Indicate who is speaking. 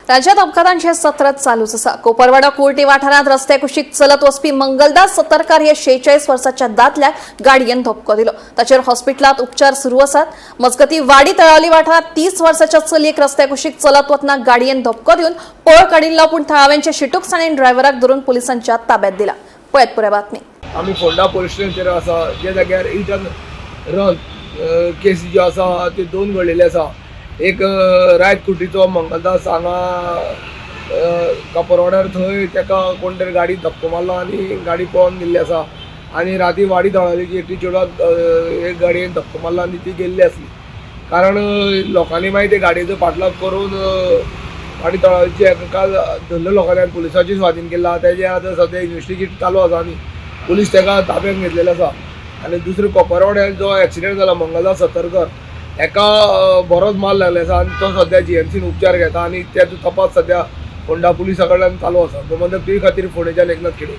Speaker 1: राज्यात अपघातांचे सत्र चालूच आसा. कोपरवाडो कुर्टी वाठारांत रस्त्या कुशीक चलत वचपी मंगलदास सतरकार हे 46 वर्साच्या दादल्याक गाडयेन धपको दिलो. ताचेर हॉस्पिटलांत उपचार सुरू आसात. मजगती वाडी तळावली वाठारांत 30 वर्साच्या चलयेक रस्त्या कुशीक चलत वतना गाडयेन धपको दिवन पळ काडिल्लो, पूण थळाव्यांच्या शिटूकसाणेन ड्रायव्हराक धरून पुलिसांच्या ताब्यात दिला. पळयत पुराय बातमी.
Speaker 2: आमी फोंडा पोलीस स्टेशनाचेर आसा, जे जाग्यार हिट एंड रन केसी ज्यो आसा त्यो दोन घडलेल्यो आसा. एक रायत कुटीचो मंगलदास हांगा कापरवाड्यार थंय ताका कोण तरी गाडी धपको मारलो आनी गाडी पळोवन गेल्ली आसा. आनी राती वाडी तळावलीची एकटी चेडवाक एक गाडयेन धपको मारलो आनी ती गेल्ली आसली. कारण लोकांनी मागीर ते गाडयेचो पाठलाग करून वाडी तळावलीची एका धरलो लोकांनी आनी पुलिसांची स्वाधीन केला. तेजे आतां सद्या इन्वेस्टिगेट चालू आसा आनी पुलीस ताका ताब्यात घेतलेले आसा. आनी दुसरें कोपरवाड्यार जो एक्सिडेंट जाला मंगलदास सतरकर हेका बरोच माल लागले आसा आनी तो सद्या जीएमसीन उपचार घेता आनी तेजो तपास सद्या फोंडा पुलिसा कडल्यान चालू आसा. गोमंतक टीव्ही खातीर फोंडेच्यान एकनाथ खेडेकर.